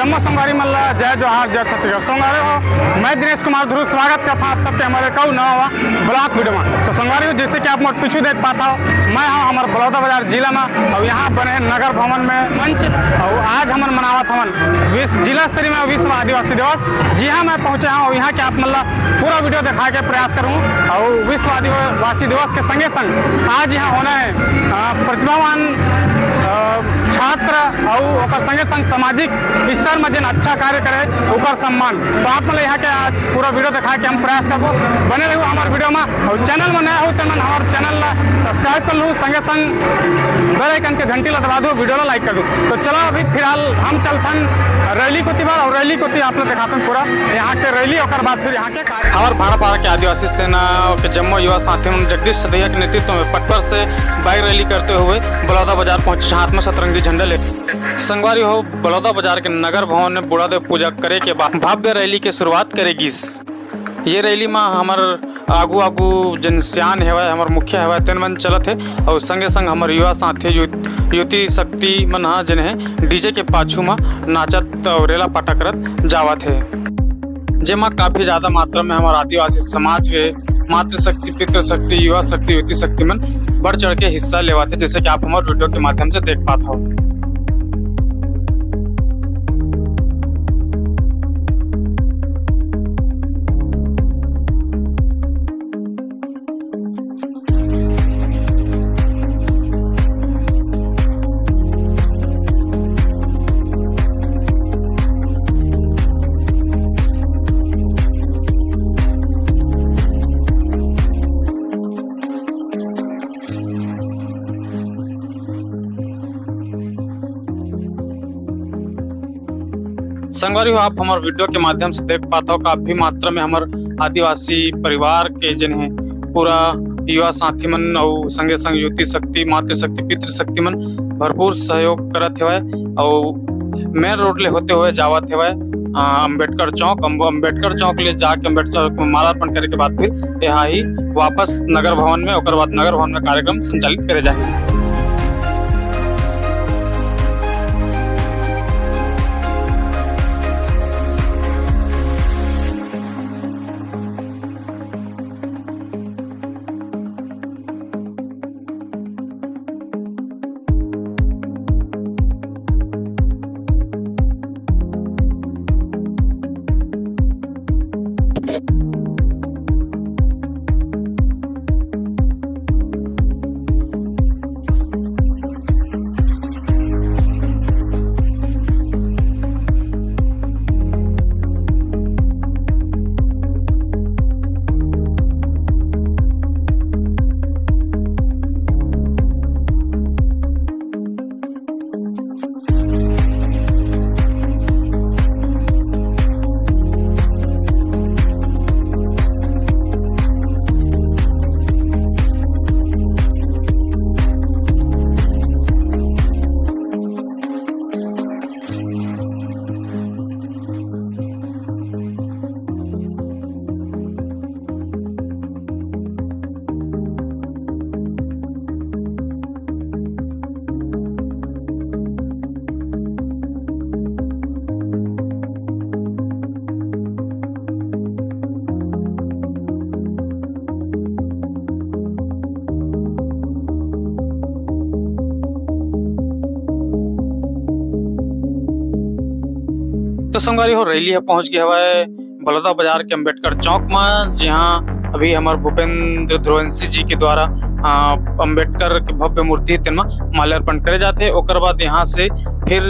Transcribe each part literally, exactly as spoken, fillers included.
जम्मो संगवारी मन ला जय जोहार, जय छत्तीसगढ़। संगवारी हो, मैं दिनेश कुमार ध्रुव, स्वागत करता हूँ आप सबके हमारे कऊ नवा ब्लॉग वीडियो में। तो संगवारी हो, जैसे कि आप मोर पीछू देख पाता हो, मैं हूँ हमारे बलौदाबाजार जिला में और यहाँ बने नगर भवन में मंच और आज हमन मनावत हवन विश्व, जिला स्तरीय में विश्व आदिवासी दिवस। जी हाँ, मैं पहुँचे हूँ और यहाँ के आप मन ला पूरा वीडियो दिखाए के प्रयास करूँ। और विश्व आदिवासी दिवस के संगे संग आज यहाँ होना है, अ, प्रतिभावान, अ, छात्र और ओकर संगे संग सामाजिक स्तर में जेन अच्छा कार्य करे ओकर सम्मान। तो आप मन ला यहाँ के आज पूरा वीडियो दिखाए के हम प्रयास करबो। बने रहू हमारे वीडियो में और चैनल में नया हो तो मन हमारे चैनल ला सब्सक्राइब कर लू, संगे संग बेल आइकन के घंटी ला दबा दो, वीडियो ला लाइक कर दो। तो चलो अभी फिलहाल हम चलथन रैली कोती बार और रैली कोती आप लोग दिखाथन पूरा यहाँ के रैली, ओकर बाद फिर यहाँ के हमार भाड़ापारा के आदिवासी सेना के जम्मो युवा साथी मन जगदीश सदैया के नेतृत्व में पटपर से बाइक रैली करते हुए बलौदा बाजार पहुंचे, हाथ में सतरंगी झंडा ले। संगवारी हो, बलौदा बाजार के नगर भवन में बूढ़ा देव पूजा करे के बाद भव्य रैली के शुरुआत करे गिस। ये रैली में हमर आगू आगू जन सियान हेवय, हमर मुखिया हेवय, तेन मन चलत हे और संगे संग हमर युवा साथी यु-, युवती शक्ति मन ह जन हे डीजे के पाछू में नाचत और रेला पाटा करत जावत हे। जेमा काफी ज्यादा मात्रा में हमर आदिवासी समाज के मातृशक्ति, पितृशक्ति, युवा शक्ति, युवती शक्ति मन बढ़ चढ़ के हिस्सा लेवत हे, जैसे कि आप हमर वीडियो के माध्यम से देख पात हो। संगवारी हो, आप हमर वीडियो के माध्यम से देख पात हो, काफी मात्रा में हमर आदिवासी परिवार के जन हे पूरा युवा साथी मन अउ संगे संग युवती शक्ति, मातृशक्ति, पितृशक्ति मन भरपूर सहयोग करत हेवय अउ मेन रोड ले होते हुए जावत हेवय, अ, अम्बेडकर चौक। अम्ब-, अम्बेडकर चौक ले जाके अम्बेडकर चौक में माला अर्पण करे के बाद फिर यहाँ ही वापस नगर भवन में, ओकर बाद नगर भवन में कार्यक्रम संचालित करे जाही। तो संगवारी हो, रैली ह पहुंच गे हवय बलौदा बाजार के अम्बेडकर चौक म, जिहां अभी हमर भूपेंद्र ध्रुवंशी जी के द्वारा, अ, अम्बेडकर के भव्य मूर्ति, तेन म माल्यार्पण करे जाथे। ओकर बाद यहां से फिर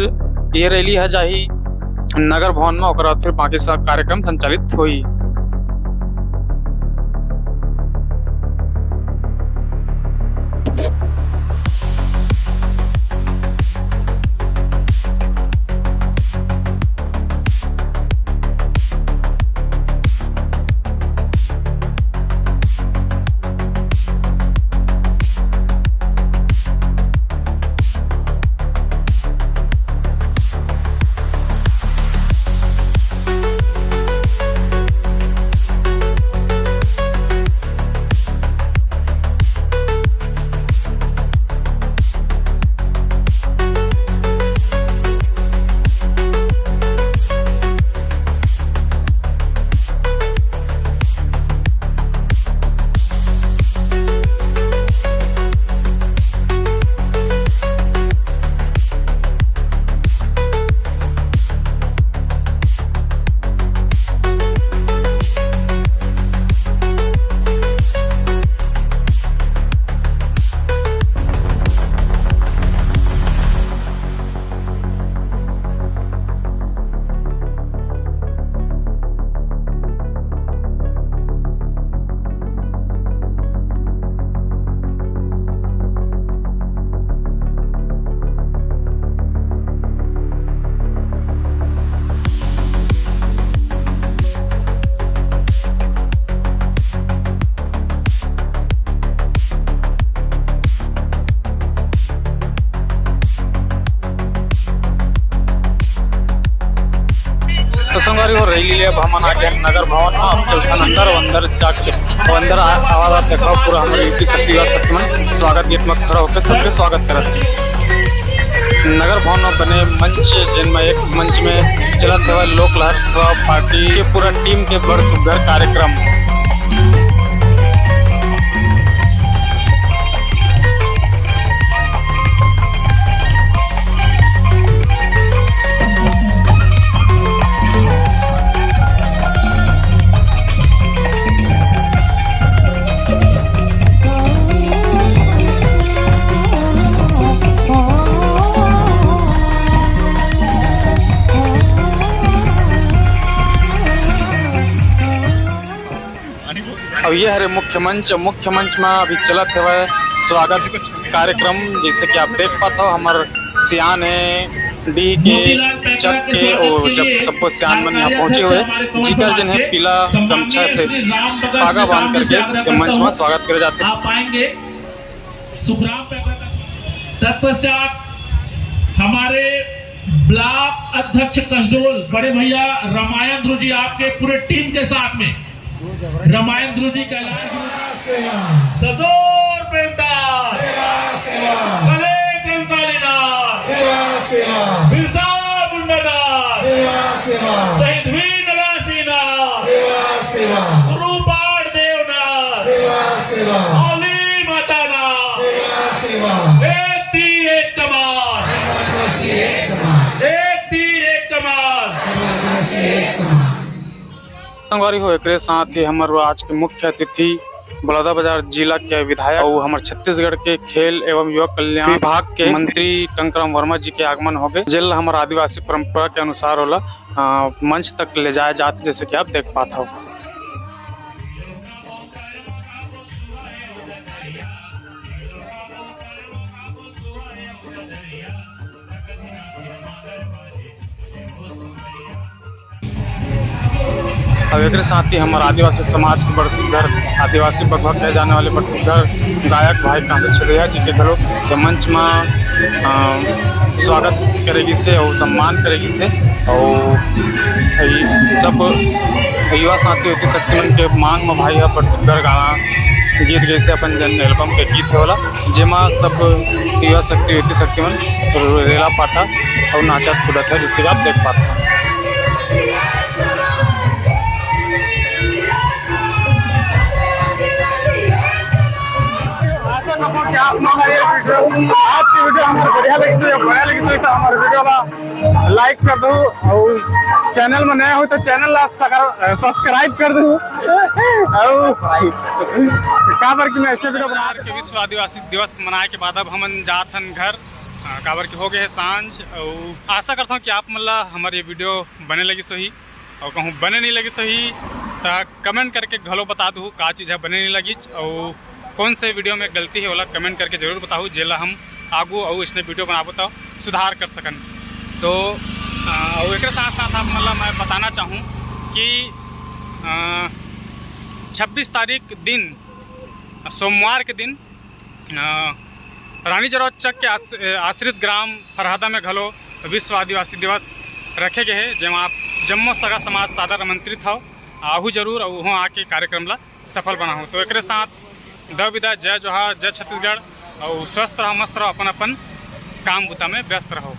ये रैली ह जाही नगर भवन म, ओकर बाद फिर बाकी सब कार्यक्रम संचालित होही। तो संगवारी हो, रैली ले अब हमन आगे नगर भवन म, अब चलथन अंदर, अउ अंदर जाके, अउ अंदर आ-, आवाज आप देखो, पूरा हमर यूपी शक्ति, युवा शक्ति मन स्वागत गेट म खड़ा होके सबके स्वागत करत हे। नगर भवन म बने मंच, जेन म एक मंच म चलत हवय लोक लहर सेवा पार्टी के पूरा टीम के बड़ सुग्घर कार्यक्रम। अब ये हरे मुख्य मंच, मुख्य मंच में अभी चलत हवय स्वागत कार्यक्रम। जैसे कि आप देख पात हो, हमर सियान हे, डीह के, चक के, ओ जब सबको सियान मन यहाँ पहुंचे हुए, जिकर जन हे पीला गमछा से पागा बांध करके ये मंच में स्वागत करे जाते। आप आएंगे सुखराम पैकरा का। तत्पश्चात हमारे ब्लॉक अध्यक्ष कसडोल बड़े भैया रामायण ध्रुव जी आपके पूरे टीम के साथ में, रामायण ध्रुव जी, कैलाश ध्रुव, सेवा। ससुर प्रेमदास, सेवा, सेवा। भले कंकालीनाथ, सेवा, सेवा। बिरसा मुंडानाथ, सेवा, सेवा। शहीद वीर नरसिंहनाथ, सेवा, सेवा। गुरु पाठ देवनाथ, सेवा, सेवा। काली मातानाथ, सेवा, सेवा। एक तीर एक कमान, एक तीर एक कमान। संगवारी हो, एकरे साथ ही हमर आज के मुख्य अतिथि बलौदाबाजार जिला के विधायक अउ हमर छत्तीसगढ़ के खेल एवं युवा कल्याण विभाग के मंत्री टंकराम वर्मा जी के आगमन होगे, जेला हमर आदिवासी परंपरा के अनुसार ओला, अ, मंच तक ले जाए जात, जैसे कि आप देख पात हव। अब एकरे साथ ही हमर आदिवासी समाज के बड़ सुग्घर, आदिवासी बघवा कहे जाने वाले बड़ सुग्घर गायक भाई कांसी छेदरिया जी के घलो ये मंच म, अ, स्वागत करे गिस हे अउ सम्मान करे गिस हे। अउ ये सब युवा साथी युवती शक्ति मन के मांग म भाई ह बड़ सुग्घर गाना गीत गइस हे, अपन जन एल्बम के गीत हे ओला, जेमा सब युवा शक्ति युवती शक्ति मन रेला पाटा अउ नाचत कूदत हे, जिसे आप देख पात हो। आशा करता हूँ कि आप मन ला ये वीडियो, आज की वीडियो हमर बढ़िया लगिस हे, बढ़िया लगिस हे तो हमर वीडियो ला like कर दू, अउ चैनल में नया हो तो चैनल ला सकर-, subscribe कर दू। अउ काबर कि मैं ऐसे वीडियो बना के विश्व आदिवासी दिवस मनाए के बाद अब हमन जात हन घर। अ, काबर कि हो गए हे सांझ, अउ आशा करता हूँ कि आप मन ला हमर ये वीडियो बने लगिस होही, अउ कहूँ बने नहीं लगिस होही, त comment करके घलो बता दू का चीज़ ह बने नहीं लगिस, अउ कौन से वीडियो में गलती हे, ओला comment करके जरूर बताहू, जेला हम आगू अउ इसने वीडियो बनाबो त सुधार कर सकन। तो, अ, अउ एकरे साथ साथ आप मन ला मैं बताना चाहूँ कि, अ, छब्बीस तारीख दिन, सोमवार के दिन, अ, रानी जरौद चक के आस-, आश्रित ग्राम फरहादा में घलो विश्व आदिवासी दिवस रखे गए हे, जेमा आप जम्मो सगा समाज सादर आमंत्रित हव, आहू जरूर अउ उहों आके कार्यक्रम ला सफल बनाहू। तो एकरे साथ दव विदा, जय जोहार, जय छत्तीसगढ़, अउ स्वस्थ रहो, मस्त रहो, अपन अपन काम बुता में व्यस्त रहो।